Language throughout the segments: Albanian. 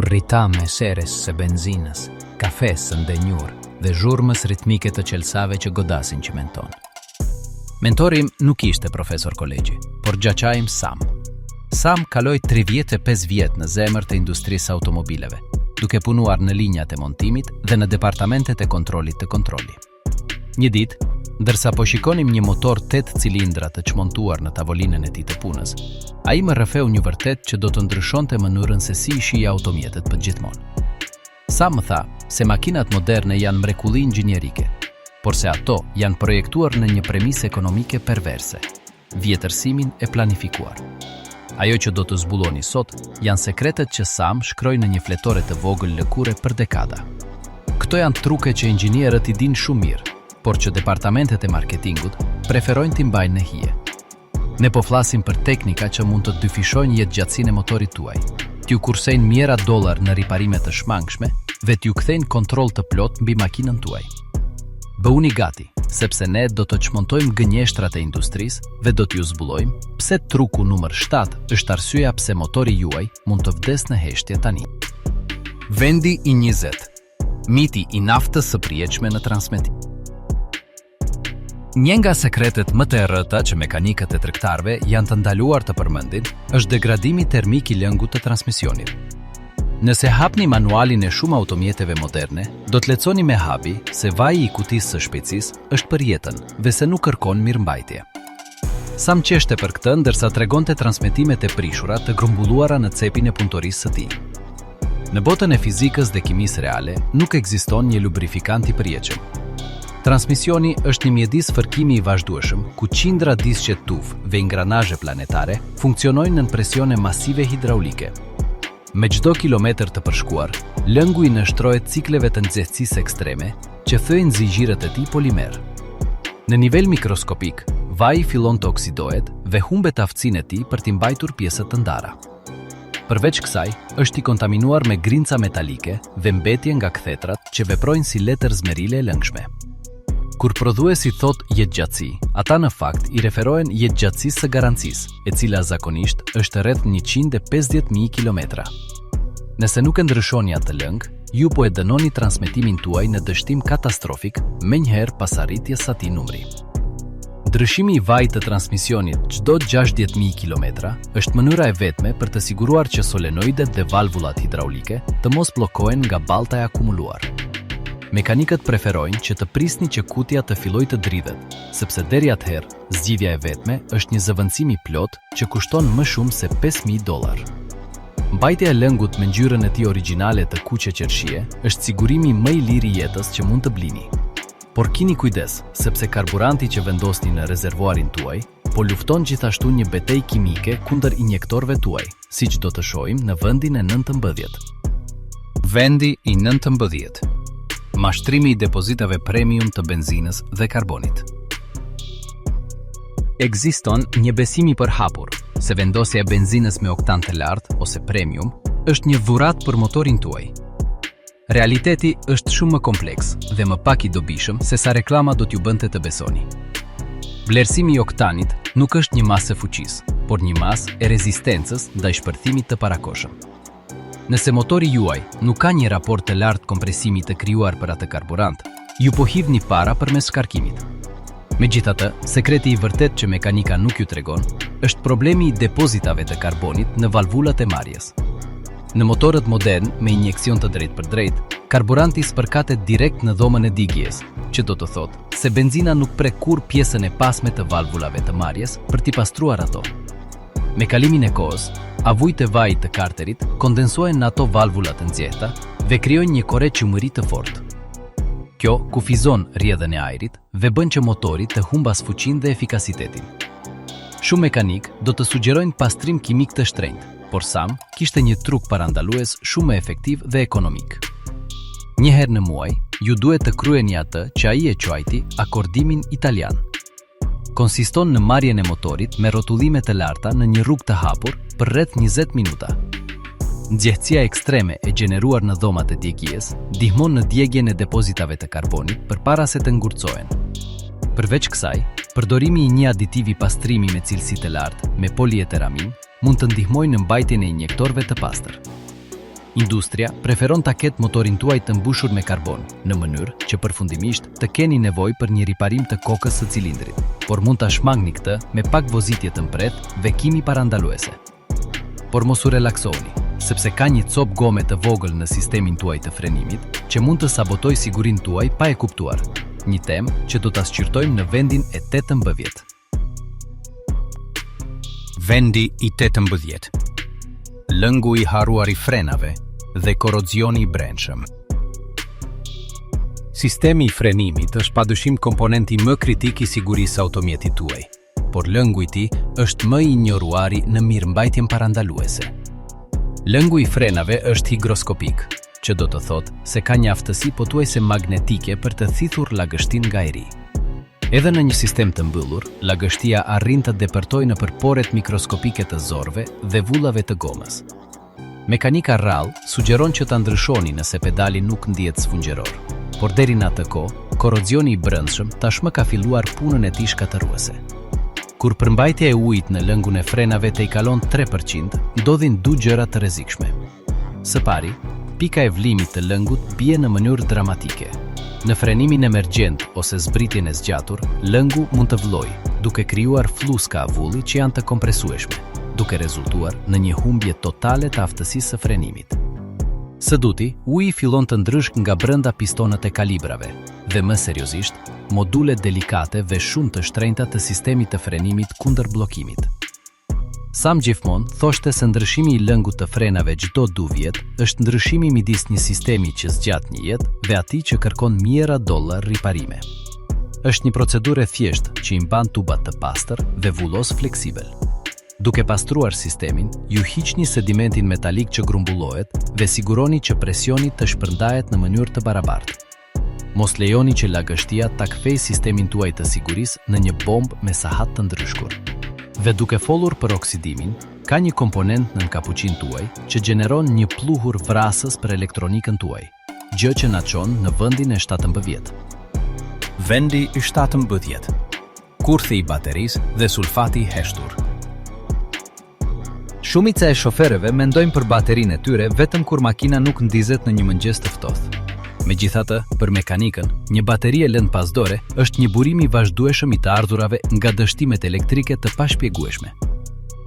Burrita me seres së benzinës, kafesë së ndenjur dhe zhurmës ritmike të çelësave që godasin çimenton. Mentori im nuk ishte profesor kolegji, por xhaxhai im Sam. Sam kaloi 35 vjet në zemër të industrisë së automobileve, duke punuar në linjat e montimit dhe në departamentet e kontrollit të kontrolli. Një ditë, ndërsa po shikonim një motor 8 cilindra të çmontuar në tavolinën e tij të punës, ai më rrëfeu një vërtetë që do të ndryshonte mënyrën se si i shihja automjetet për gjithmonë. Sam më tha se makinat moderne janë mrekulli inxhinierike, por se ato janë projektuar në një premisë ekonomike perverse, vjetërsimin e planifikuar. Ajo që do të zbuloni sot janë sekretet që Sam shkroi në një fletore të vogël lëkure për dekada. Këto janë truke që inxhinierët i dinë shumë mirë, por që departamentet e marketingut preferojnë t'i mbajnë në hije. Ne po flasim për teknika që mund të dyfishojnë jetëgjatësinë e motorit tuaj, t'ju kursejnë mijëra dollarë në riparime të shmangshme dhe t'ju kthejnë kontroll të plotë mbi makinën tuaj. Bëhuni gati, sepse ne do të çmontojmë gënjeshtrat e industrisë dhe do t'ju zbulojmë pse truku numër 7 është arsyeja pse motori juaj mund të vdesë në heshtje tani. Vendi i 20. Miti i naftës së përjetshme në transmetim. Një nga sekretet më të errëta që mekanikët e tregtarëve janë të ndaluar të përmendin është degradimi termik i lëngut të transmisionit. Nëse hapni manualin e shumë automjeteve moderne, do të lexoni me habi se vaji i kutisë së shpejtësisë është për jetën dhe se nuk kërkon mirëmbajtje. Sam qeshte për këtë ndërsa tregonte transmetimet e prishura të grumbulluara në cepin e punëtorisë së tij. Në botën e fizikës dhe kimisë reale nuk ekziston një lubrifikant i përjetshëm. Transmisioni është një mjedis fërkimi i vazhdueshëm ku qindra disqe tufë dhe ingranazhe planetare funksionojnë nën presione masive hidraulike. Me çdo kilometër të përshkuar, lëngu i nënshtrohet cikleve të nxehtësisë ekstreme që thyejnë zinxhirët e tij polimerë. Në nivel mikroskopik, vaji fillon të oksidohet dhe humbet aftësinë e tij për t'i mbajtur pjesët të ndara. Përveç kësaj, është i kontaminuar me grinca metalike dhe mbetje nga kthetrat që veprojnë si letër zmerile e lëngshme. Kur prodhuesi thotë jetëgjatësi, ata në fakt i referohen jetëgjatësisë së garancisë, e cila zakonisht është rreth 150.000 kilometra. Nëse nuk e ndryshoni atë lëng, ju po e dënoni transmetimin tuaj në dështim katastrofik menjëherë pas arritjes së atij numri. Ndryshimi i vajit të transmisionit çdo 60.000 kilometra është mënyra e vetme për të siguruar që solenoidet dhe valvulat hidraulike të mos bllokohen nga balta e akumuluar. Mekanikët preferojnë që të prisni që kutia të fillojë të dridhet, sepse deri atëherë zgjidhja e vetme është një zëvendësim i plotë që kushton më shumë se 5.000 dollarë. Mbajtja e lëngut me ngjyrën e tij origjinale të kuqe qershie është sigurimi më i lirë i jetës që mund të blini. Por kini kujdes, sepse karburanti që vendosni në rezervuarin tuaj po lufton gjithashtu një betejë kimike kundër injektorëve tuaj, siç do të shohim në vendin e 19. Vendi i 19. Mashtrimi i depozitave premium të benzinës dhe karbonit. Ekziston një besim i përhapur se vendosja e benzinës me oktan të lartë ose premium është një dhuratë për motorin tuaj. Realiteti është shumë më kompleks dhe më pak i dobishëm se sa reklama do t'ju bënte të besoni. Vlerësimi i oktanit nuk është një masë e fuqisë, por një masë e rezistencës ndaj shpërthimit të parakohshëm. Nëse motori juaj nuk ka një raport të lartë kompresimi të krijuar për atë karburant, ju po hidhni para përmes shkarkimit. Megjithatë, sekreti i vërtetë që mekanika nuk ju tregon, është problemi i depozitave të karbonit në valvulat e marrjes. Në motorët modernë me injeksion të drejtpërdrejtë, karburanti spërkatet direkt në dhomën e djegies, që do të thotë se benzina nuk prek kurrë pjesën e pasme të valvulave të marrjes për t'i pastruar ato. Me kalimin e kohës, avujt e vajit të karterit kondensohen në ato valvula të nxehta dhe krijojnë një kore qymyri të fortë. Kjo kufizon rrjedhën e ajrit dhe bën që motori të humbasë fuqinë dhe efikasitetin. Shumë mekanikë do të sugjerojnë pastrim kimik të shtrenjtë, por Sam kishte një truk parandalues shumë më efektiv dhe ekonomik. Një herë në muaj, ju duhet të kryeni atë që ai e quajti akordimin italian. Konsiston në marrjen e motorit me rrotullime të larta në një rrugë të hapur për rreth 20 minuta. Nxehtësia ekstreme e gjeneruar në dhomat e djegies ndihmon në djegien e depozitave të karbonit përpara se të ngurtësohen. Përveç kësaj, përdorimi i një aditivi pastrimi me cilësi të lartë me polieteraminë mund të ndihmojë në mbajtjen e injektorëve të pastër. Industria preferon ta ketë motorin tuaj të mbushur me karbon, në mënyrë që përfundimisht të keni nevojë për një riparim të kokës së cilindrit, por mund ta shmangni këtë me pak vozitje të mprehtë dhe kimi parandaluese. Por mos u relaksohuni, sepse ka një copë gome të vogël në sistemin tuaj të frenimit që mund të sabotojë sigurinë tuaj pa e kuptuar, një temë që do ta shqyrtojmë në vendin e 18. Vendi i 18. Lëngu i harruar i frenave dhe korrozioni i brendshëm. Sistemi i frenimit është padyshim komponenti më kritik i sigurisë së automjetit tuaj. por lëngu i tij është më i injoruari në mirëmbajtjen parandaluese. Lëngu i frenave është higroskopik, që do të thotë se ka një aftësi pothuajse magnetike për të thithur lagështinë nga ajri. Edhe në një sistem të mbyllur, lagështia arrin të depërtojë nëpër poret mikroskopike të zorrëve dhe vullave të gomës. Mekanika rrallë sugjeron që ta ndryshoni nëse pedali nuk ndihet sfungjeror, por deri në atë kohë, korrozioni i brendshëm tashmë ka filluar punën e tij shkatërruese. Kur përmbajtja e ujit në lëngun e frenave tejkalon 3%, ndodhin dy gjëra të rrezikshme. Së pari, pika e vlimit të lëngut bie në mënyrë dramatike. Në frenimin emergjent ose zbritjen e zgjatur, lëngu mund të vlojë, duke krijuar flluska avulli që janë të kompresueshme. duke rezultuar në një humbje totale të aftësisë së frenimit. Së dyti, uji fillon të ndryshkë nga brenda pistonët e kalibrave dhe më seriozisht, modulet delikate dhe shumë të shtrenjta të sistemit të frenimit kundër bllokimit. Sam gjithmonë thoshte se ndryshimi i lëngut të frenave çdo dy vjet është ndryshimi midis një sistemi që zgjat një jetë dhe atij që kërkon mijëra dollarë riparime. Është një procedurë e thjeshtë që i mban tubat të pastër dhe vullos fleksibël. Duke pastruar sistemin, ju hiqni sedimentin metalik që grumbullohet dhe siguroni që presioni të shpërndahet në mënyrë të barabartë. Mos lejoni që lagështia ta kthejë sistemin tuaj të sigurisë në një bombë me sahat të ndryshkur. Dhe duke folur për oksidimin, ka një komponent nën kapuçin tuaj që gjeneron një pluhur vrasës për elektronikën tuaj. Gjë që na çon në vendin e 17. Vendi i 17. Kurthi i baterisë dhe sulfati i heshtur. Shumica e shoferëve mendojnë për baterinë e tyre vetëm kur makina nuk ndizet në një mëngjes të ftohtë. Megjithatë, për mekanikën, një bateri e lënë pas dore është një burim i vazhdueshëm i të ardhurave nga dështimet elektrike të pashpjegueshme.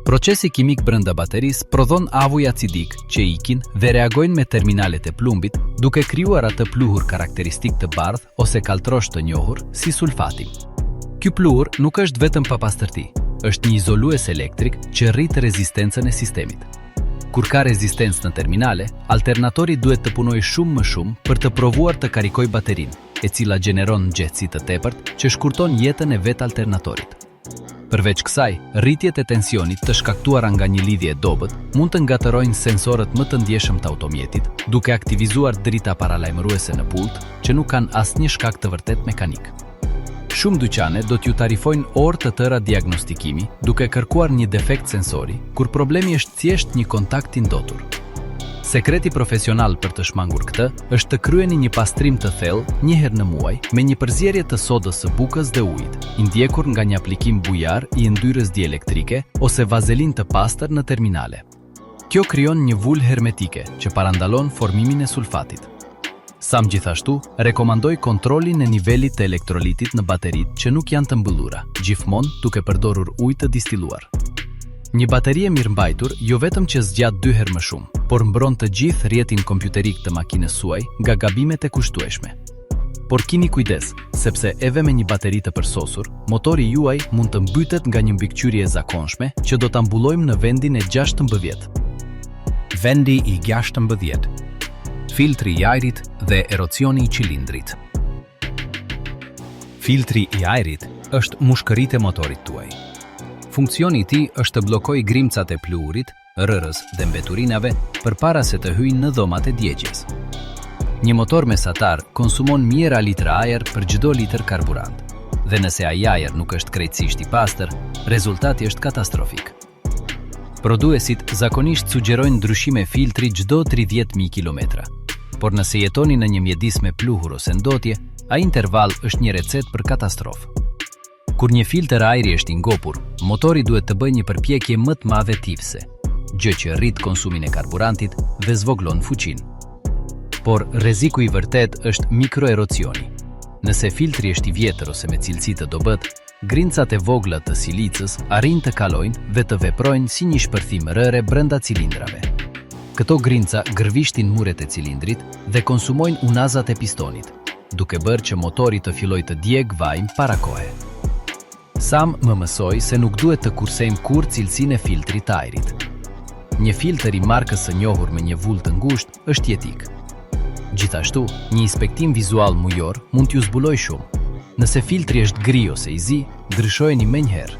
Procesi kimik brenda baterisë prodhon avuj acidikë që ikin dhe reagojnë me terminalet e plumbit, duke krijuar atë pluhur karakteristik të bardhë ose kaltrosh të njohur si sulfatim. Ky pluhur nuk është vetëm papastërti, është një izolues elektrik që rrit rezistencën e sistemit. Kur ka rezistencë në terminale, alternatori duhet të punojë shumë më shumë për të provuar të karikojë baterinë, e cila gjeneron nxehtësi të tepërt që shkurton jetën e vetë alternatorit. Përveç kësaj, rritjet e tensionit të shkaktuara nga një lidhje e dobët mund të ngatërrojnë sensorët më të ndjeshëm të automjetit, duke aktivizuar drita paralajmëruese në pult që nuk kanë asnjë shkak të vërtetë mekanik. Shumë dyqane do t'ju tarifojnë orë të tëra diagnostikimi duke kërkuar një defekt sensori, kur problemi është thjesht një kontakt i ndotur. Sekreti profesional për të shmangur këtë është të kryeni një pastrim të thellë një herë në muaj me një përzierje të sodës së bukës dhe ujit, i ndjekur nga një aplikim bujar i yndyrës dielektrike ose vazelinë të pastër në terminale. Kjo krijon një vulë hermetike që parandalon formimin e sulfatit. Sam gjithashtu rekomandoi kontrollin e nivelit të elektrolitit në bateritë që nuk janë të mbyllura, gjithmonë duke përdorur ujë të distiluar. Një bateri e mirëmbajtur jo vetëm që zgjat dy herë më shumë, por mbron të gjithë rrjetin kompjuterik të makinës suaj nga gabimet e kushtueshme. Por kini kujdes, sepse edhe me një bateri të përsosur, motori juaj mund të mbytet nga një mbikëqyrje e zakonshme që do ta mbulojmë në vendin e 16. Vendi i 16. Filtri i ajrit dhe erozioni i cilindrit. Filtri i ajrit është mushkëritë e motorit tuaj. Funksioni i tij është të bllokojë grimcat e pluhurit, rërës dhe mbeturinave përpara se të hyjnë në dhomat e djegies. Një motor mesatar konsumon mijëra litra ajër për çdo litër karburant. Dhe nëse ai ajër nuk është krejtësisht i pastër, rezultati është katastrofik. Prodhuesit zakonisht sugjerojnë ndryshime filtri çdo 30.000 kilometra. Por nëse jetoni në një mjedis me pluhur ose ndotje, ai interval është një recetë për katastrofë. Kur një filtër ajri është i ngopur, motori duhet të bëjë një përpjekje më të madhe thithëse. gjë që rrit konsumin e karburantit dhe zvogëlon fuqinë. Por rreziku i vërtetë është mikroerozioni. Nëse filtri është i vjetër ose me cilësi të dobët, grincat e vogla të silicës arrijnë të kalojnë dhe të veprojnë si një shpërthim rëre brenda cilindrave. Këto grinca gërvishtin muret e cilindrit dhe konsumojnë unazat e pistonit, duke bërë që motori të fillojë të djegë vajin para kohe. Sam më mësoi se nuk duhet të kursejmë kurrë cilësinë e filtrit të ajrit. Një filtër i markës së njohur me një vulë të ngushtë është jetik. Gjithashtu, një inspektim vizual mujor mund t'ju zbulojë shumë. Nëse filtri është gri ose i zi, ndryshojeni menjëherë.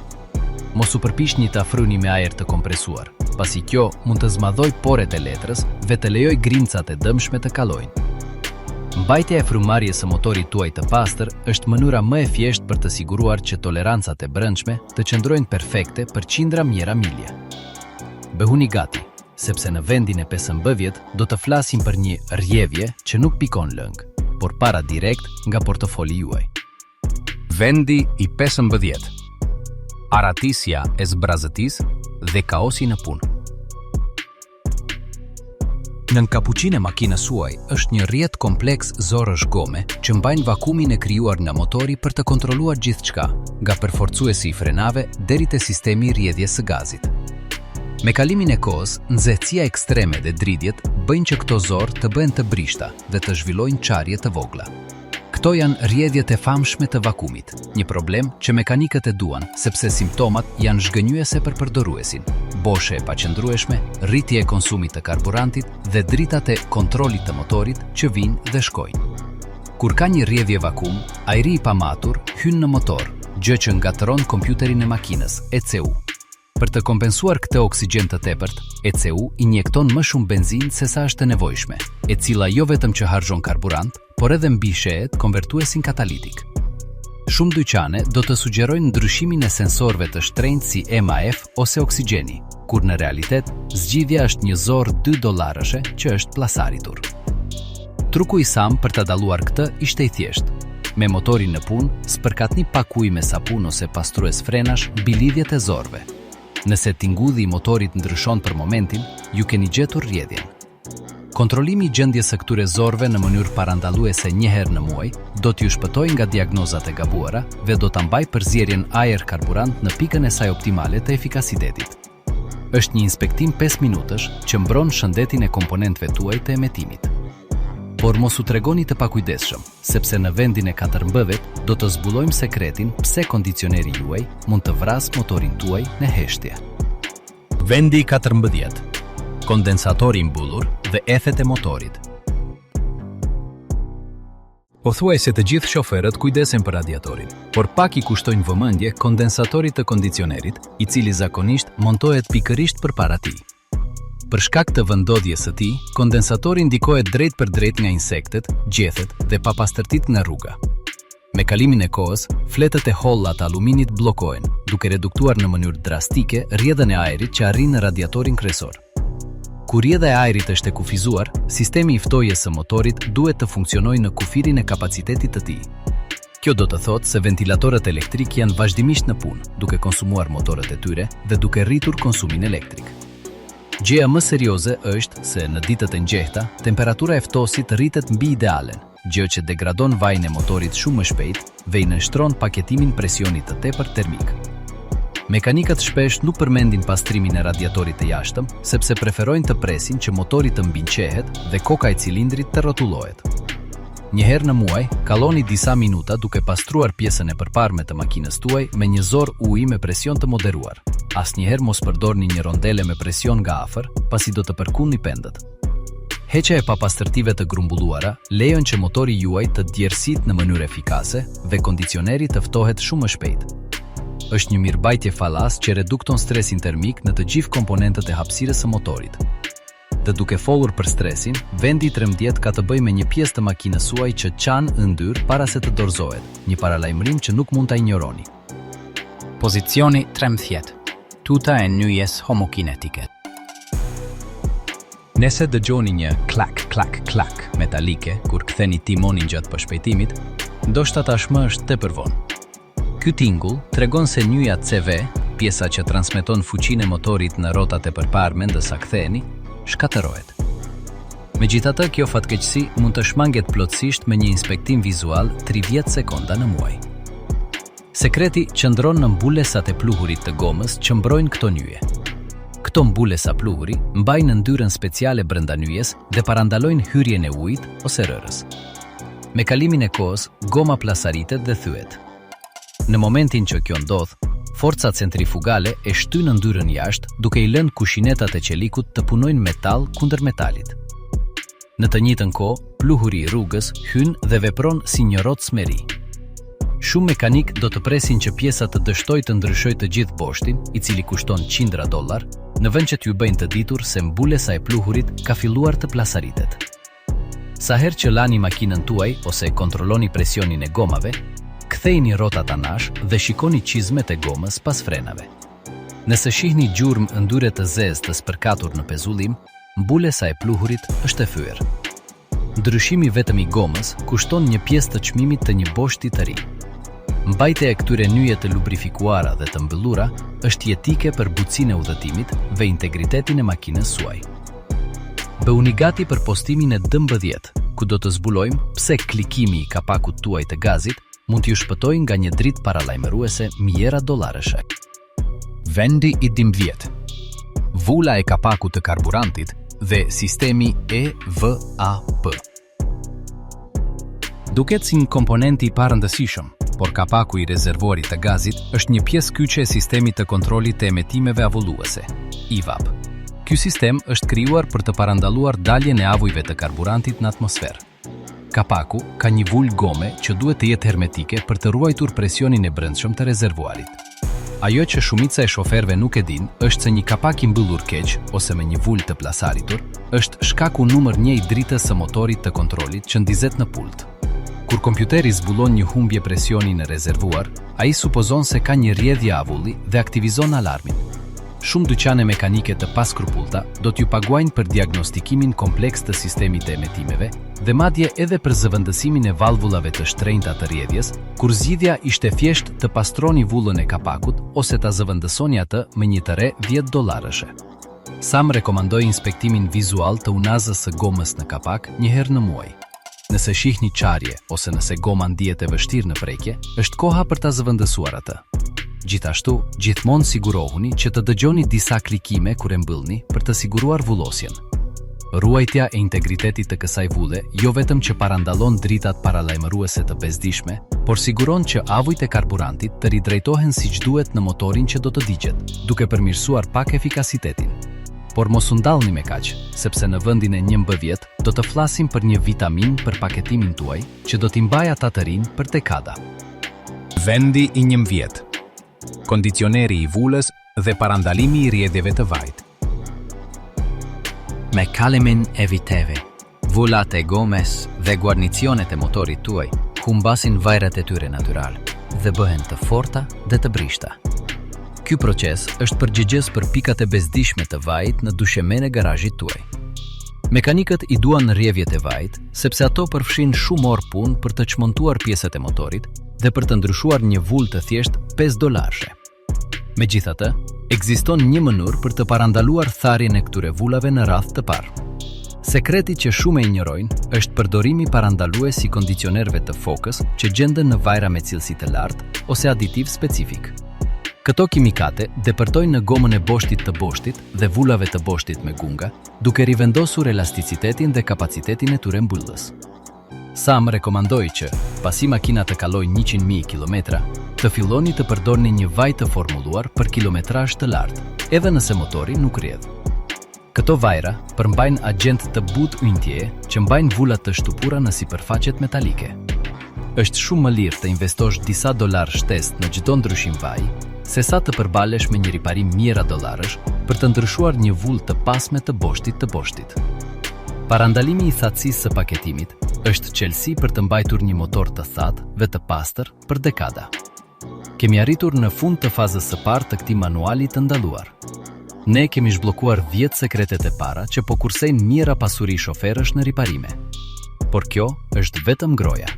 Mos u përpiqni ta fryni me ajër të kompresuar, pasi kjo mund të zmadhojë poret e letrës dhe të lejojë grimcat e dëmshme të kalojnë. Mbajtja e frymëmarrjes së motorit tuaj të pastër është mënyra më e thjeshtë për të siguruar që tolerancat e brendshme të qëndrojnë perfekte për qindra mijëra milje. Bëhuni gati, sepse në vendin e 15 do të flasim për një rrjedhje që nuk pikon lëng, por para direkt nga portofoli juaj. Vendi i 15. Arratisja e zbrazëtisë dhe kaosi në punë. Nën kapuçin e makinës suaj është një rrjet kompleks zorrësh gome që mbajnë vakumin e krijuar nga motori për të kontrolluar gjithçka, nga përforcuesi i frenave deri te sistemi i rrjedhjes së gazit. Me kalimin e kohës, nxehtësia ekstreme dhe dridhjet bëjnë që këto zorrë të bëhen të brishta dhe të zhvillojnë çarje të vogla. Këto janë rrjedhjet e famshme të vakumit, një problem që mekanikët e duan, sepse simptomat janë zhgënjyese për përdoruesin, boshe e paqëndrueshme, rritje e konsumit të karburantit dhe dritat e kontrollit të motorit që vijnë dhe shkojnë. Kur ka një rrjedhje vakum, ajri i pamatur hyn në motor, gjë që ngatërron kompjuterin e makinës, ECU. Për të kompensuar këtë oksigjen të tepërt, ECU injekton më shumë benzinë sesa është e nevojshme, e cila jo vetëm që harxhon karburant, por edhe mbishehet konvertuesin katalitik. Shumë dyqane do të sugjerojnë ndryshimin e sensorëve të shtrenjtë si MAF ose oksigjeni, kur në realitet zgjidhja është një zorrë 2 dollarëshe që është plasaritur. Truku i Sam për ta dalluar këtë ishte i thjeshtë. Me motorin në punë, spërkatni pak ujë me sapun ose pastrues frenash mbi lidhjet e zorrëve. Nëse tingulli i motorit ndryshon për momentin, ju keni gjetur rrjedhjen. Kontrollimi i gjendjes së këtyre zorrëve në mënyrë parandaluese një herë në muaj do t'ju shpëtojë nga diagnozat e gabuara dhe do ta mbajë përzierjen ajër-karburant në pikën e saj optimale të efikasitetit. Është një inspektim 5 minutësh që mbron shëndetin e komponentëve tuaj të emetimit. Por mos u tregoni të pakujdesshëm, sepse në vendin e 14 do të zbulojmë sekretin pse kondicioneri juaj mund të vrasë motorin tuaj në heshtje. Vendi i 14. Kondensatori i mbyllur dhe ethet e motorit. Pothuajse të gjithë shoferët kujdesen për radiatorin, por pak i kushtojnë vëmendje kondensatorit të kondicionerit, i cili zakonisht montohet pikërisht përpara tij. Për shkak të vendndodhjes së tij, kondensatori ndikohet drejtpërdrejt nga insektet, gjethet dhe papastërtitë nga rruga. Me kalimin e kohës, fletët e holla të aluminit bllokohen, duke reduktuar në mënyrë drastike rrjedhën e ajrit që arrin në radiatorin kryesor. Kur rrjedha e ajrit është e kufizuar, sistemi i ftohjes së motorit duhet të funksionojë në kufirin e kapacitetit të tij. Kjo do të thotë se ventilatorët elektrikë janë vazhdimisht në punë, duke konsumuar motorët e tyre dhe duke rritur konsumin elektrik. Gjëja më serioze është se në ditët e nxehta, temperatura e ftohësit rritet mbi idealen, gjë që degradon vajin e motorit shumë më shpejt dhe i nënshtron paketimin presionit të tepërt termik. Mekanikët shpesh nuk përmendin pastrimin e radiatorit të jashtëm, sepse preferojnë të presin që motori të mbinxehet dhe koka e cilindrit të rrotullohet. Një herë në muaj, kaloni disa minuta duke pastruar pjesën e përparme të makinës tuaj me një zorrë uji me presion të moderuar. Asnjëherë mos përdorni një rondele me presion nga afër, pasi do të përkulni pendët. Heqja e papastërtive të grumbulluara lejon që motori juaj të djersitë në mënyrë efikase dhe kondicioneri të ftohet shumë më shpejt. Është një mirëmbajtje falas që redukton stresin termik në të gjithë komponentët e hapësirës së motorit. Dhe duke folur për stresin, vendi i 13 ka të bëjë me një pjesë të makinës suaj që çan yndyrë para se të dorëzohet, një paralajmërim që nuk mund ta injoroni. Pozicioni 13. Tuta e nyjes homokinetike. Nëse dëgjoni një klak, klak, klak metalike kur ktheni timonin gjatë përshpejtimit, ndoshta tashmë është tepër vonë. Ky tingull tregon se nyja CV, pjesa që transmeton fuqinë e motorit në rrotat e përparme ndërsa ktheheni, shkatërrohet. Megjithatë, kjo fatkeqësi mund të shmanget plotësisht me një inspektim vizual 30 sekonda në muaj. Sekreti qëndron në mbulesat e pluhurit të gomës që mbrojnë këto nyje. Këto mbulesa pluhuri mbajnë yndyrën speciale brenda nyjes dhe parandalojnë hyrjen e ujit ose rërës. Me kalimin e kohës, goma plasaritet dhe thyhet. Në momentin që kjo ndodh, forca centrifugale e shtyn yndyrën jashtë duke i lënë kushinetat e çelikut të punojnë metal kundër metalit. Në të njëjtën kohë, pluhuri i rrugës hyn dhe vepron si një rrotë smeri. Shumë mekanikë do të presin që pjesa të dështojë të ndryshojë të gjithë boshtin, i cili kushton qindra dollarë, në vend që t'ju bëjnë të ditur se mbulesa e pluhurit ka filluar të plasaritet. Sa herë që lani makinën tuaj ose kontrolloni presionin e gomave, kthejini rrotat anash dhe shikoni çizmet e gomës pas frenave. Nëse shihni gjurmë yndyre të zezë të spërkatur në pezullim, mbulesa e pluhurit është e thyer. Ndryshimi vetëm i gomës kushton një pjesë të çmimit të një boshti të ri. Mbajtja e këtyre nyje të lubrifikuara dhe të mbyllura është jetike për butësinë e udhëtimit dhe integritetin e makinës suaj. Bëhuni gati për postimin e 12, ku do të zbulojmë pse klikimi i kapakut tuaj të gazit mund t'ju shpëtojë nga një dritë paralajmëruese mijëra dollarëshe. Vendi i 12. Vula e kapakut të karburantit dhe sistemi EVAP. Duket si një komponent i parëndësishëm, por kapaku i rezervuarit të gazit është një pjesë kyçe e sistemit të kontrollit të emetimeve avulluese, EVAP. Ky sistem është krijuar për të parandaluar daljen e avujve të karburantit në atmosferë. Kapaku ka një vulë gome që duhet të jetë hermetike për të ruajtur presionin e brendshëm të rezervuarit. Ajo që shumica e shoferëve nuk e dinë është se një kapak i mbyllur keq ose me një vulë të plasaritur është shkaku numër një i dritës së motorit të kontrollit që ndizet në pult. Kur kompjuteri zbulon një humbje presioni në rezervuar, ai supozon se ka një rrjedhje avulli dhe aktivizon alarmin. Shumë dyqane mekanike të paskrupullta do t'ju paguajnë për diagnostikimin kompleks të sistemit të emetimeve dhe madje edhe për zëvendësimin e valvulave të shtrenjta të rrjedhjes, kur zgjidhja ishte thjesht të pastroni vullën e kapakut ose ta zëvendësoni atë me një të re 10 dollarëshe. Sam rekomandoi inspektimin vizual të unazës së gomës në kapak një herë në muaj. Nëse shihni çarje ose nëse goma ndihet e vështirë në prekje, është koha për ta zëvendësuar atë. Gjithashtu, gjithmonë sigurohuni që të dëgjoni disa klikime kur e mbyllni për të siguruar vullosjen. Ruajtja e integritetit të kësaj vule jo vetëm që parandalon dritat paralajmëruese të bezdishme, por siguron që avujt e karburantit të ridrejtohen siç duhet në motorin që do të digjet, duke përmirësuar pak efikasitetin. Por mos u ndalni me kaq, sepse në vendin e 11 do të flasim për një vitaminë për paketimin tuaj që do t'i mbajë ata të rinj për dekada. Vendi i 11. Kondicioneri i vulës dhe parandalimi i rrjedhjeve të vajit. Me kalimin e viteve, vulat e gomes dhe guarnicionet e motorit tuaj humbasin vajrat e tyre natyral dhe bëhen të forta dhe të brishta. Ky proces është përgjegjës për pikat e bezdishme të vajit në dyshemenë e garazhit tuaj. Mekanikët i duan rrjedhjet e vajit, sepse ato përfshijnë shumë orë punë për të çmontuar pjesët e motorit dhe për të ndryshuar një vulë të thjeshtë 5 dollarëshe. Megjithatë, ekziston një mënyrë për të parandaluar tharjen e këtyre vulave në radhë të parë. Sekreti që shumë e injorojnë është përdorimi parandalues i kondicionerëve të fokës që gjenden në vajra me cilësi të lartë ose aditiv specifik. Këto kimikate depërtojnë në gomën e boshtit të boshtit dhe vulave të boshtit me gunga, duke rivendosur elasticitetin dhe kapacitetin e tyre mbyllës. Sam rekomandoi që, pasi makina të kalojë 100.000 kilometra, të filloni të përdorni një vaj të formuluar për kilometrazh të lartë, edhe nëse motori nuk rrjedh. Këto vajra përmbajnë agent të butë yndyre që mbajnë vulat të shtypura në sipërfaqet metalike. Është shumë më lirë të investosh disa dollarë shtesë në çdo ndryshim vaji, sesa të përballesh me një riparim mijëra dollarësh për të ndryshuar një vulë të pasme të boshtit të boshtit. Parandalimi i thatësisë së paketimit është çelësi për të mbajtur një motor të thatë dhe të pastër për dekada. Kemi arritur në fund të fazës së parë të këtij manuali të ndaluar. Ne kemi zhbllokuar 10 sekretet e para që po kursejnë mijëra pasuri shoferësh në riparime. Por kjo është vetëm groja.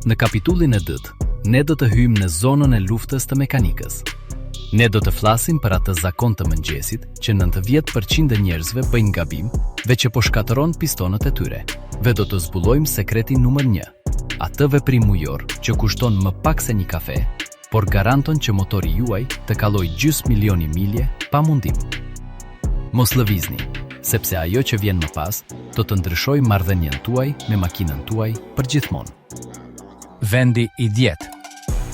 Në kapitullin e dytë, ne do të hyjmë në zonën e luftës të mekanikës. Ne do të flasim për atë zakon të mëngjesit që 90% e njerëzve bëjnë gabim dhe që po shkatërron pistonët e tyre. Dhe do të zbulojmë sekretin numër 1, atë veprim mujor që kushton më pak se një kafe, por garanton që motori juaj të kalojë gjysmë milioni milje pa mundim. Mos lëvizni, sepse ajo që vjen më pas do të ndryshojë marrëdhënien tuaj me makinën tuaj për gjithmonë. Vendi i 10.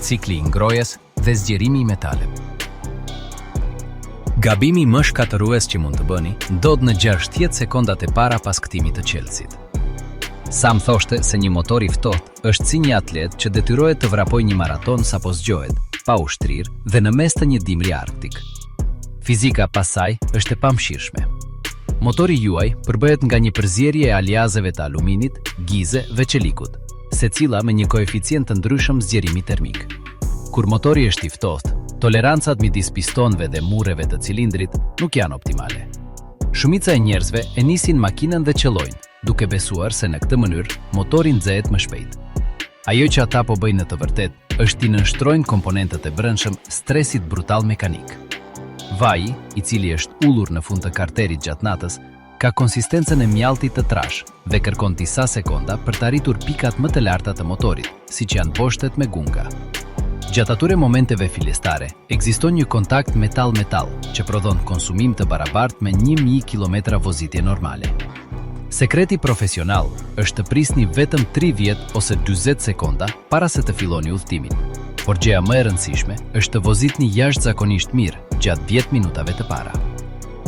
Cikli i ngrohjes dhe zgjerimi i metaleve. Gabimi më shkatërrues që mund të bëni ndodh në 60 sekondat e para pas kthimit të çelësit. Sam thoshte se një motor i ftohtë është si një atlet që detyrohet të vrapojë një maraton sapo zgjohet, pa u shtrirë dhe në mes të një dimri arktik. Fizika pas saj është e pamëshirshme. Motori juaj përbëhet nga një përzierje e aliazeve të aluminit, gize dhe çelikut, secila me një koeficient të ndryshëm zgjerimi termik. Kur motori është i ftohtë, tolerancat midis pistonëve dhe mureve të cilindrit nuk janë optimale. Shumica e njerëzve e nisin makinën dhe qëllojnë, duke besuar se në këtë mënyrë motori nxehet më shpejt. Ajo që ata po bëjnë në të vërtetë është t'i nënshtrojnë komponentët e brendshëm stresit brutal mekanik. Vaji, i cili është ulur në fund të karterit gjatë natës, ka konsistencën e mjaltit të trashë dhe kërkon disa sekonda për të arritur pikat më të larta të motorit, siç janë boshtet me gunga. Gjatë atyre momenteve fillestare, ekziston një kontakt metal-metal që prodhon konsumim të barabartë me 1000 kilometra vozitje normale. Sekreti profesional është të prisni vetëm 30 ose 40 sekonda para se të filloni udhëtimin. Por gjëja më e rëndësishme është të vozitni jashtëzakonisht mirë gjatë 10 minutave të para.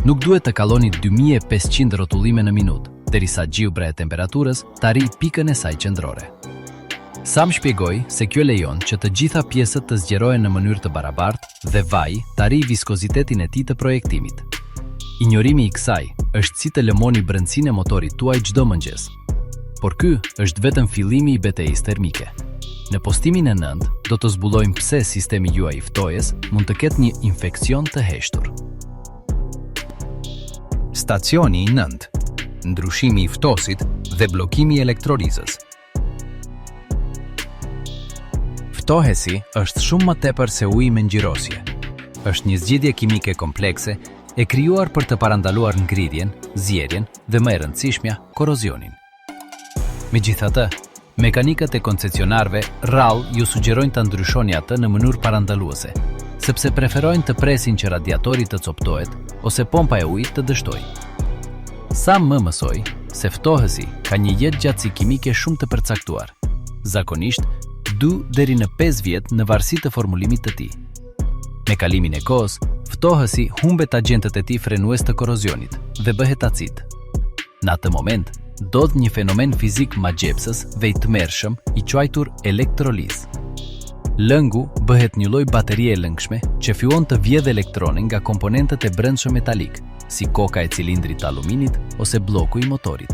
Nuk duhet të kaloni 2500 rrotullime në minutë, derisa gjilpëra e temperaturës të arrijë pikën e saj qendrore. Sam shpjegoi se kjo lejon që të gjitha pjesët të zgjerohen në mënyrë të barabartë dhe vaji të arrijë viskozitetin e tij të projektimit. Injorimi i kësaj është si të lëmoni brendësinë e motorit tuaj çdo mëngjes. Por ky është vetëm fillimi i betejës termike. Në postimin e 9 do të zbulojmë pse sistemi juaj i ftohjes mund të ketë një infeksion të heshtur. Stacioni i 9. Ndryshimi i ftohësit dhe bllokimi i elektrolizës. Ftohësi është shumë më tepër se uji me ngjyrosje. Është një zgjidhje kimike komplekse e krijuar për të parandaluar ngrirjen, zierjen dhe më e rëndësishmja, korrozionin. Megjithatë, mekanikët e koncesionarëve rrallë ju sugjerojnë ta ndryshoni atë në mënyrë parandaluese, sepse preferojnë të presin që radiatori të copëtohet ose pompa e ujit të dështojë. Sam më mësoi se ftohësi ka një jetëgjatësi kimike shumë të përcaktuar, zakonisht 2 deri në 5 vjet në varësi të formulimit të tij. Me kalimin e kohës, ftohësi humbet agjentët e tij frenues të korrozionit dhe bëhet acid. Në atë moment, ndodh një fenomen fizik magjepsës dhe i tmerrshëm i quajtur elektrolizë. Lëngu bëhet një lloj baterie e lëngshme që fillon të vjedhë elektrone nga komponentët e brendshëm metalikë, si koka e cilindrit të aluminit ose blloku i motorit.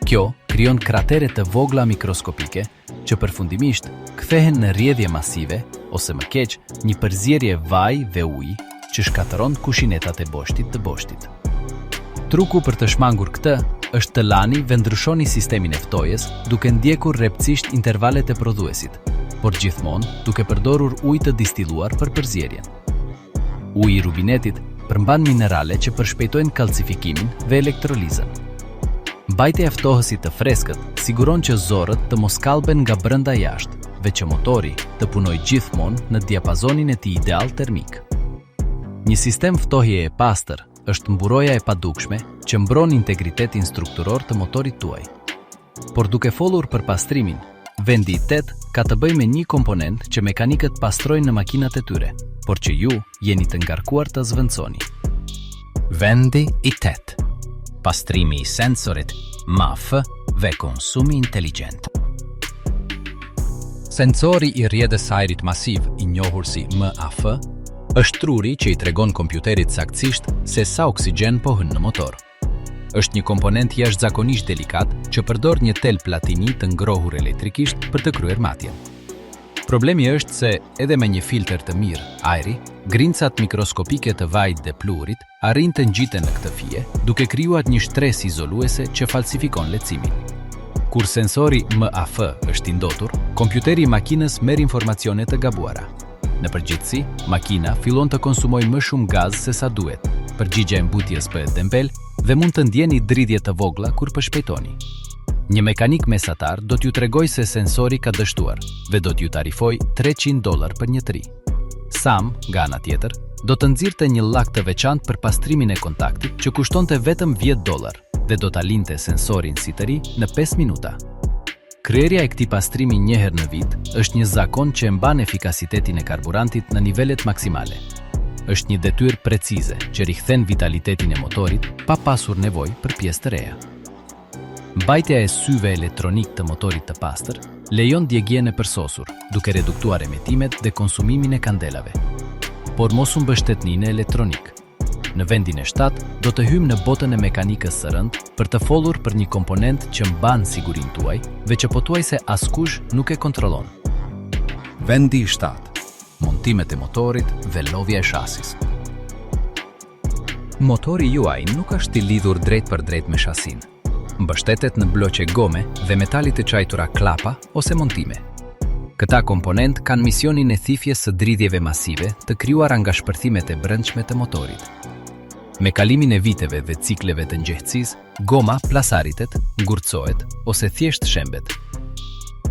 Kjo krijon kratere të vogla mikroskopike që përfundimisht kthehen në rrjedhje masive ose më keq, një përzierje vaji dhe uji që shkatërron kushinetat e boshtit të boshtit. Truku për të shmangur këtë është të lani dhe ndryshoni sistemin e ftohjes duke ndjekur rreptësisht intervalet e prodhuesit, por gjithmonë duke përdorur ujë të distiluar për përzierjen. Uji i rubinetit përmban minerale që përshpejtojnë kalcifikimin dhe elektrolizën. Mbajtja e ftohësit të freskët siguron që zorrët të mos kalben nga brenda jashtë dhe që motori të punojë gjithmonë në diapazonin e tij ideal termik. Një sistem ftohjeje e pastër është mburoja e padukshme që mbron integritetin strukturor të motorit tuaj. Por duke folur për pastrimin, vendi i tetë ka të bëjë me një komponent që mekanikët pastrojnë në makinat e tyre, por që ju jeni të ngarkuar ta zëvendësoni. Vendi i tetë. Pastrimi i sensorit, MAF dhe konsumi inteligjent. Sensori i rrjedhës së ajrit masiv, i njohur si MAF, është truri që i tregon kompjuterit saktësisht se sa oksigjen po hyn në motor. Është një komponent jashtëzakonisht delikat që përdor një tel platini të ngrohur elektrikisht për të kryer matjen. Problemi është se edhe me një filtër të mirë ajri, grincat mikroskopike të vajit dhe pluhurit arrijnë të ngjiten në këtë fije, duke krijuar një shtresë izoluese që falsifikon leximin. Kur sensori MAF është i ndotur, kompjuteri i makinës merr informacione të gabuara. Në përgjithësi, makina fillon të konsumojë më shumë gaz se sa duhet, përgjigja e mbytjes bëhet dembel dhe mund të ndjeni dridhje të vogla kur përshpejtoni. Një mekanik mesatar do t'ju tregojë se sensori ka dështuar dhe do t'ju tarifojë 300 dollarë për një të ri. Sam, nga ana tjetër, do të nxirrte një llak të veçantë për pastrimin e kontaktit që kushtonte vetëm 10 dollarë dhe do ta linte sensorin si të ri në 5 minuta. Kryerja e këtij pastrimi një herë në vit është një zakon që e mban efikasitetin e karburantit në nivelet maksimale. Është një detyrë precize që rikthen vitalitetin e motorit pa pasur nevojë për pjesë të reja. Mbajtja e syve elektronikë të motorit të pastër lejon djegien e përsosur, duke reduktuar emetimet dhe konsumimin e kandelave. Por mos u mbështetni në elektronikë. Në vendin e shtatë, do të hyjmë në botën e mekanikës së rëndë për të folur për një komponent që mban sigurinë tuaj dhe që pothuajse askush nuk e kontrollon. Vendi i shtatë, Montimet e motorit dhe lodhja e shasisë. Motori juaj nuk është i lidhur drejtpërdrejt me shasinë. Mbështetet në blloqe gome dhe metali të quajtura klapa ose montime. Këta komponentë kanë misionin e thithjes së dridhjeve masive të krijuara nga shpërthimet e brendshme të motorit. Me kalimin e viteve dhe cikleve të nxehtësisë, Goma plasaritet, ngurtësohet ose thjesht shembet.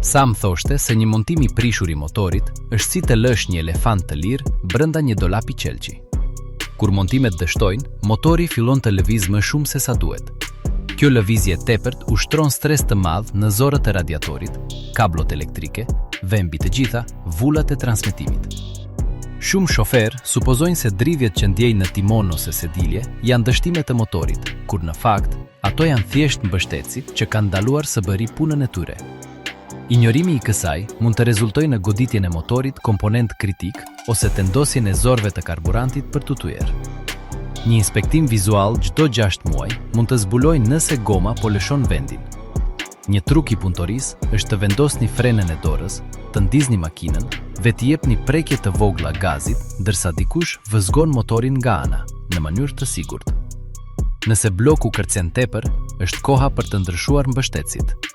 Sam thoshte se një montim i prishur i motorit është si të lësh një elefant të lirë brenda një dolapi qelqi. Kur montimet dështojnë, motori fillon të lëvizë më shumë se sa duhet. Kjo lëvizje e tepërt ushtron stres të madh në zorrët e radiatorit, kabllot elektrike dhe mbi të gjitha, vulat e transmetimit. Shumë shoferë supozojnë se dridhjet që ndjejnë në timon ose sedilje janë dështime të motorit, kur në fakt, ato janë thjesht mbështetësit që kanë ndaluar së bëri punën e tyre. Injorimi i kësaj mund të rezultojë në goditjen e motorit komponentë kritikë ose tendosjen e zorrëve të karburantit për t'u thyer. Një inspektim vizual çdo 6 muaj mund të zbulojë nëse goma po lëshon vendin. Një truk i punëtorisë është të vendosni frenën e dorës, të ndizni makinën dhe t'i jepni prekje të vogla gazit ndërsa dikush vëzhgon motorin nga ana, në mënyrë të sigurt. Nëse blloku kërcen tepër, është koha për të ndryshuar mbështetësit.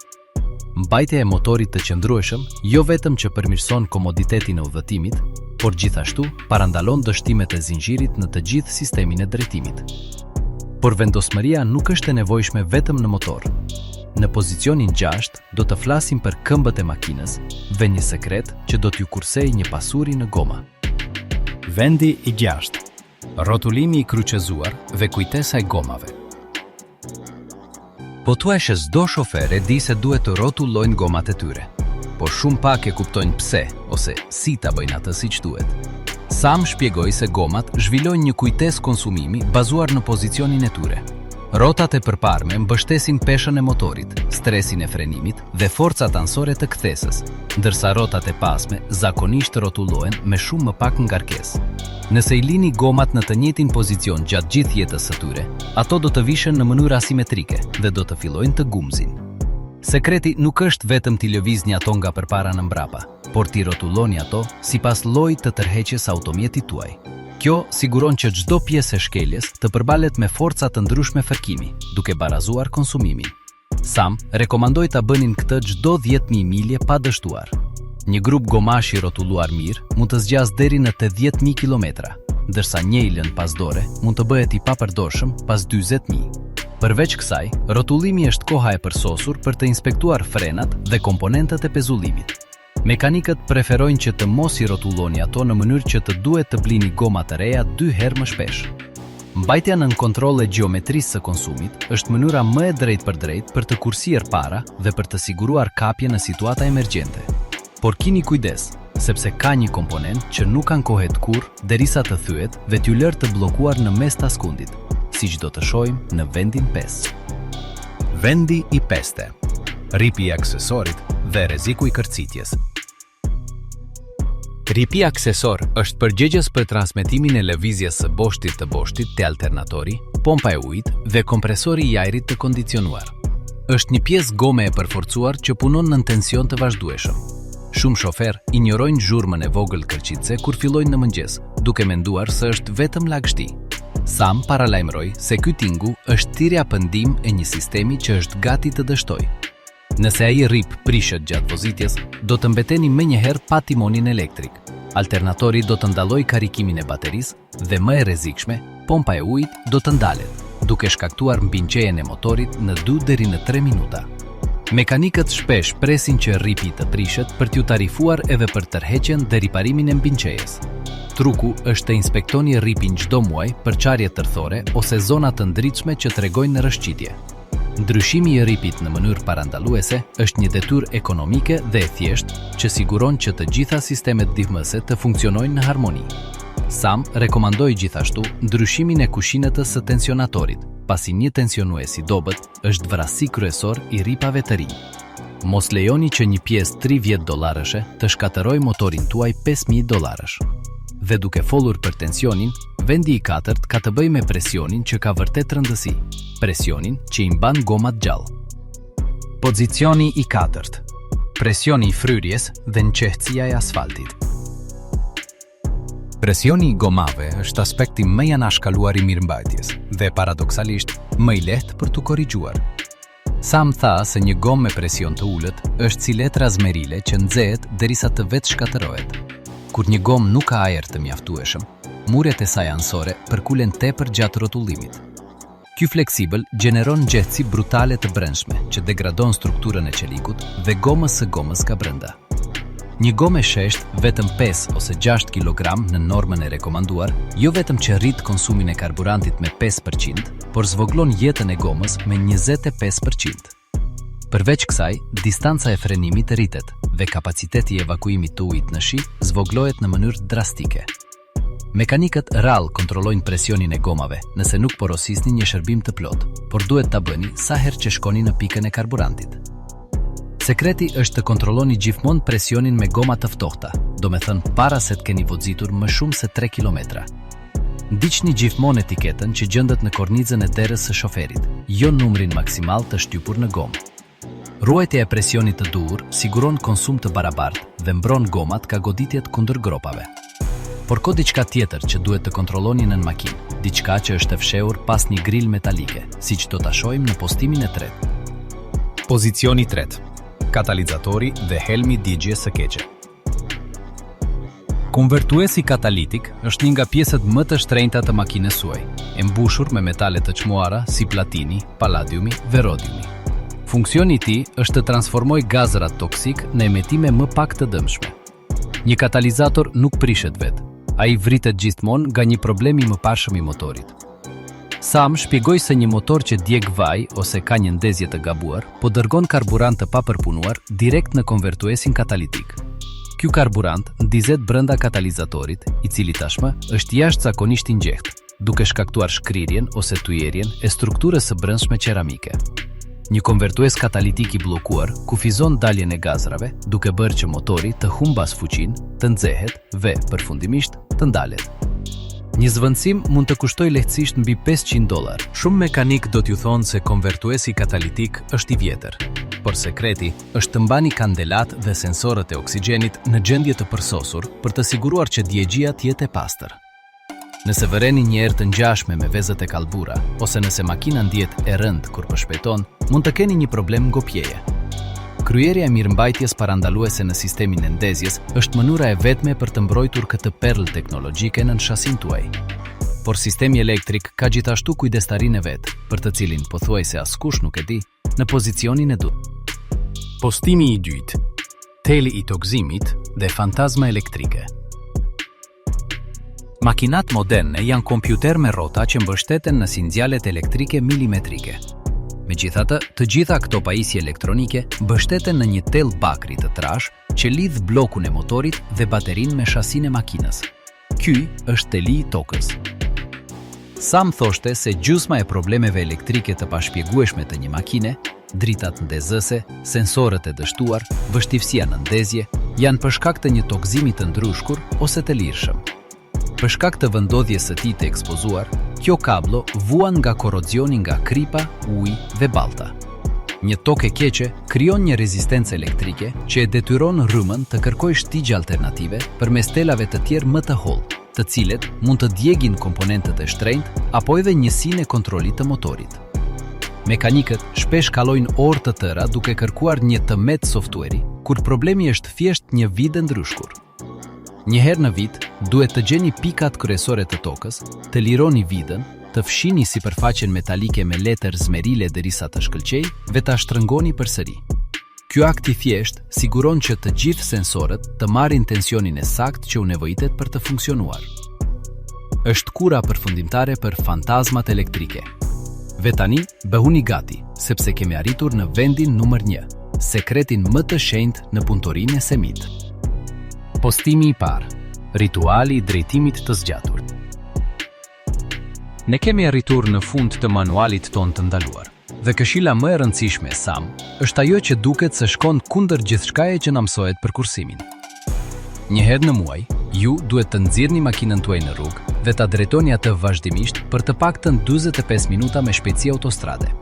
Mbajtja e motorit të qëndrueshëm jo vetëm që përmirëson komoditetin e udhëtimit, por gjithashtu parandalon dështimet e zinxhirit në të gjithë sistemin e drejtimit. Por vendosmëria nuk është e nevojshme vetëm në motor. Në pozicionin 6 do të flasim për këmbët e makinës dhe një sekret që do t'ju kursejë një pasuri në goma. Vendi i gjashtë, Rrotullimi i kryqëzuar dhe kujtesa e gomave. Pothuajse çdo shofer e di se duhet të rrotullojnë gomat e tyre, por shumë pak e kuptojnë pse ose si ta bëjnë atë siç duhet. Sam shpjegoi se gomat zhvillojnë një kujtesë konsumimi bazuar në pozicionin e tyre. Rrotat e përparme mbështesin peshën e motorit, stresin e frenimit dhe forcat anësore të kthesës, ndërsa rrotat e pasme zakonisht rrotullohen me shumë më pak ngarkesë. Nëse i lini gomat në të njëjtin pozicion gjatë gjithë jetës së tyre, ato do të vishen në mënyrë asimetrike dhe do të fillojnë të gumëzhin. Sekreti nuk është vetëm t'i lëvizni ato nga përpara në mbrapa, por t'i rrotulloni ato sipas llojit të tërheqjes së automjetit tuaj. Kjo siguron që çdo pjesë e shkeljes të përballet me forca të ndryshme fërkimi, duke barazuar konsumimin. Sam rekomandoi ta bënin këtë çdo 10.000 milje pa dështuar. Një grup gomash i rrotulluar mirë mund të zgjasë deri në 80.000 kilometra, ndërsa një i lënë pas dore mund të bëhet i papërdorshëm pas 40.000. Përveç kësaj, rrotullimi është koha e përsosur për të inspektuar frenat dhe komponentët e pezullimit. Mekanikët preferojnë që të mos i rrotulloni ato në mënyrë që të duhet të blini goma të reja dy herë më shpesh. Mbajtja nën kontroll e gjeometrisë së konsumit është mënyra më e drejtpërdrejtë për të kursyer para dhe për të siguruar kapje në situata emergjente. Por kini kujdes, sepse ka një komponent që nuk ankohet kurrë derisa të thyhet dhe t'ju lërë të bllokuar në mes të askundit, siç do të shohim në vendin 5. Vendi i peste. Rripi i aksesorit dhe rreziku i kërcitjes. Rripi aksesor është përgjegjës për transmetimin e lëvizjes së boshtit të boshtit te alternatori, pompa e ujit dhe kompresori i ajrit të kondicionuar. Është një pjesë gome e përforcuar që punon nën tension të vazhdueshëm. Shumë shoferë injorojnë zhurmën e vogël kërcitëse kur fillojnë në mëngjes, duke menduar se është vetëm lagështi. Sam paralajmëroi se ky tingull është thirrja për ndihmë e një sistemi që është gati të dështojë. Nëse ai rrip prishet gjatë vozitjes, do të mbeteni menjëherë pa timonin elektrik. Alternatori do të ndalojë karikimin e baterisë dhe më e rrezikshme, pompa e ujit do të ndalet, duke shkaktuar mbinxehjen e motorit në 2 deri në 3 minuta. Mekanikët shpesh presin që rripi të prishet për t'ju tarifuar edhe për tërheqjen dhe riparimin e mbinxehjes. Truku është të inspektoni rripin çdo muaj për çarje tërthore ose zona të ndritshme që tregojnë rrëshqitje. Ndryshimi i rripit në mënyrë parandaluese është një detyrë ekonomike dhe e thjeshtë që siguron që të gjitha sistemet ndihmëse të funksionojnë në harmoni. Sam rekomandoi gjithashtu ndryshimin e kushinetës së tensionatorit, pasi një tensionues i dobët është vrasësi kryesor i rripave të rinj. Mos lejoni që një pjesë 30 dollarëshe të shkatërrojë motorin tuaj 5000 dollarësh. Dhe duke folur për tensionin, vendi i katërt ka të bëjë me presionin që ka vërtet rëndësi, presionin që i mban gomat gjallë. Pozicioni i katërt. Presioni i fryrjes dhe nxehtësia e asfaltit. Presioni i gomave është aspekti më i anashkaluar i mirëmbajtjes dhe paradoksalisht më i lehtë për t'u korrigjuar. Sam tha se një gomë me presion të ulët është si letra zmerile që nxehet derisa të vetëshkatërrohet. Kur një gomë nuk ka ajër të mjaftueshëm, muret e saj anësore përkulen tepër gjatë rrotullimit. Ky fleksibël gjeneron nxehtësi brutale të brendshme që degradon strukturën e çelikut dhe gomës së gomës nga brenda. Një gomë e sheshtë vetëm 5 ose 6 kilogram në normën e rekomanduar, jo vetëm që rrit konsumin e karburantit me 5%, por zvogëlon jetën e gomës me 25%. Përveç kësaj, distanca e frenimit rritet dhe kapaciteti i evakuimit të ujit në shi zvogëlohet në mënyrë drastike. Mekanikët rrallë kontrollojnë presionin e gomave nëse nuk porosisni një shërbim të plotë, por duhet ta bëni sa herë që shkoni në pikën e karburantit. Sekreti është të kontrolloni gjithmonë presionin me goma të ftohta, domethënë para se të keni vozitur më shumë se 3 kilometra. Ndiqni gjithmonë etiketën që gjendet në kornizën e derës së shoferit, jo numrin maksimal të shtypur në gomë. Ruajtja e presionit të duhur siguron konsum të barabartë dhe mbron gomat nga goditjet kundër gropave. Por ka diçka tjetër që duhet të kontrolloni nën makinë, diçka që është e fshehur pas një grille metalike, siç do ta shohim në postimin e tretë. Pozicioni i tretë. Katalizatori dhe helmi i djegies së keqe. Konvertuesi katalitik është një nga pjesët më të shtrenjta të makinës suaj, e mbushur me metale të çmuara si platini, palladiumi dhe rodiumi. Funksioni i tij është të transformojë gazrat toksik në emetime më pak të dëmshme. Një katalizator nuk prishet vetë, ai vritet gjithmonë nga një problem i mëparshëm i motorit. Sam shpjegoi se një motor që djeg vaj ose ka një ndezje të gabuar, po dërgon karburant të papërpunuar direkt në konvertuesin katalitik. Ky karburant ndizet brenda katalizatorit, i cili tashmë është jashtëzakonisht i nxehtë, duke shkaktuar shkrirjen ose thyerjen e strukturës së brendshme qeramike. Një konvertues katalitik i bllokuar kufizon daljen e gazrave, duke bërë që motori të humbasë fuqinë, të nxehet dhe, përfundimisht, të ndalet. Një zëvendësim mund të kushtojë lehtësisht mbi 500 dollar. Shumë mekanikë do t'ju thonë se konvertuesi katalitik është i vjetër, por sekreti është të mbani kandelat dhe sensorët e oksigjenit në gjendje të përsosur për të siguruar që djegia të jetë e pastër. Nëse vëreni një erë të ngjashme me vezët e kalbura ose nëse makina ndihet e rëndë kur përshpejton, mund të keni një problem ngopjeje. Kryerja e mirëmbajtjes parandaluese në sistemin e ndezjes është mënyra e vetme për të mbrojtur këtë perlë teknologjike nën shasinë tuaj. Por sistemi elektrik ka gjithashtu kujdestarinë e vet, për të cilin pothuajse askush nuk e di, në pozicionin e dytë. Postimi i dytë. Teli i tokëzimit dhe fantazma elektrike. Makinat moderne janë kompjuter me rrota që mbështeten në sinjalet elektrike milimetrike. Megjithatë, të gjitha këto pajisje elektronike mbështeten në një tel bakri të trashë që lidh bllokun e motorit dhe baterinë me shasinë e makinës. Ky është teli i tokës. Sam thoshte se gjysma e problemeve elektrike të pashpjegueshme të një makine, dritat ndezëse, sensorët e dështuar, vështirësia në ndezje, janë për shkak të një tokëzimi të ndryshkur ose të lirshëm. Për shkak të vendndodhjes së tij të ekspozuar, kjo kabllo vuan nga korrozioni nga kripa, uji dhe balta. Një tokë e keqe krijon një rezistencë elektrike që e detyron rrymën të kërkojë shtigje alternative përmes telave të tjerë më të hollë, të cilët mund të djegin komponentët e shtrenjtë apo edhe njësinë e kontrollit të motorit. Mekanikët shpesh kalojnë orë të tëra duke kërkuar një të metë softueri, kur problemi është thjesht një vidë e ndryshkur. Një herë në vit, duhet të gjeni pikat kryesore të tokës, të lironi vidën, të fshini sipërfaqen metalike me letër zmerile derisa të shkëlqejë dhe ta shtrëngoni përsëri. Ky akt i thjeshtë siguron që të gjithë sensorët të marrin tensionin e saktë që u nevojitet për të funksionuar. Është kura përfundimtare për fantazmat elektrike. Dhe tani, bëhuni gati, sepse kemi arritur në vendin numër 1, sekretin më të shenjtë në punëtorinë e Semit. Postimi i parë, rituali i drejtimit të zgjatur. Ne kemi arritur në fund të manualit tonë të ndaluar. Dhe këshilla më e rëndësishme, Sam, është ajo që duket se shkon kundër gjithçkaje që na mësohet për kursimin. Një herë në muaj, ju duhet të nxirrni makinën tuaj në rrugë dhe ta drejtoni atë vazhdimisht për të paktën 45 minuta me shpejtësi autostrade.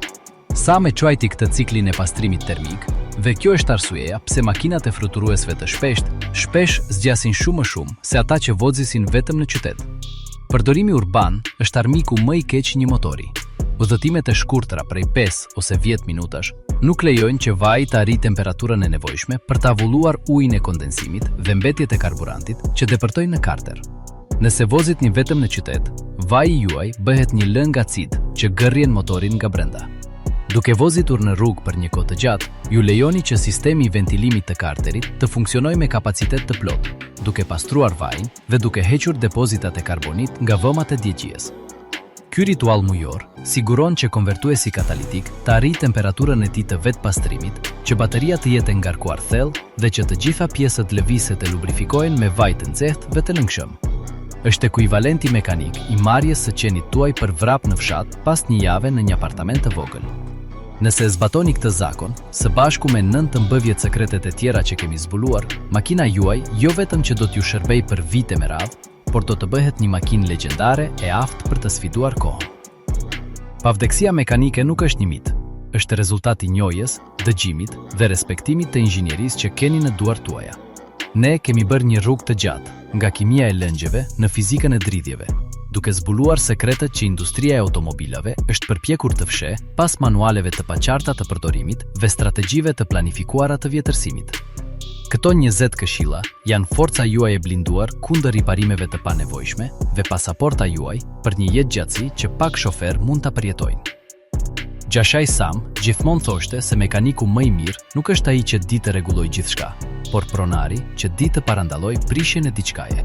Sam e quajti këtë ciklin e pastrimit termik dhe kjo është arsyeja pse makinat e fluturuesve të shpeshtë shpesh zgjasin shumë më shumë se ata që vozisin vetëm në qytet. Përdorimi urban është armiku më i keq i një motori. Udhëtimet e shkurtra prej 5 ose 10 minutash nuk lejojnë që vaji të arrijë temperaturën e nevojshme për të avulluar ujin e kondensimit dhe mbetjet e karburantit që depërtojnë në karter. Nëse vozitni vetëm në qytet, vaji juaj bëhet një lëng acid që gërryen motorin nga brenda. Duke vozitur në rrugë për një kohë të gjatë, ju lejoni që sistemi i ventilimit të karterit të funksionojë me kapacitet të plotë, duke pastruar vajin dhe duke hequr depozitat e karbonit nga dhëmat e djegies. Ky ritual mujor siguron që konvertuesi katalitik të arrijë temperaturën e tij të vetëpastrimit, që bateria të jetë e ngarkuar thellë dhe që të gjitha pjesët lëvizëse të lubrifikohen me vaj të nxehtë dhe të lëngshëm. Është ekuivalenti mekanik i marrjes së qenit tuaj për vrap në fshat pas një jave në një apartament të vogël. Nëse e zbatoni këtë zakon, së bashku me 19 sekretet e tjera që kemi zbuluar, makina juaj jo vetëm që do t'ju shërbejë për vite me radhë, por do të bëhet një makinë legjendare e aftë për të sfiduar kohën. Pavdekësia mekanike nuk është një mit, është rezultat i njohjes, dëgjimit dhe respektimit të inxhinierisë që keni në duart tuaja. Ne kemi bërë një rrugë të gjatë, nga kimia e lëngjeve në fizikën e dridhjeve, duke zbuluar sekretet që industria e automobilave është përpjekur të fshehë pas manualeve të paqarta të përdorimit dhe strategjive të planifikuara të vjetërsimit. Këto 20 këshilla janë forca juaj e blinduar kundër riparimeve të panevojshme dhe pasaporta juaj për një jetëgjatësi që pak shoferë mund ta përjetojnë. Gjashai Sam gjithmonë thoshte se mekaniku më i mirë nuk është ai që di të rregullojë gjithçka, por pronari që di të parandalojë prishjen e diçkaje.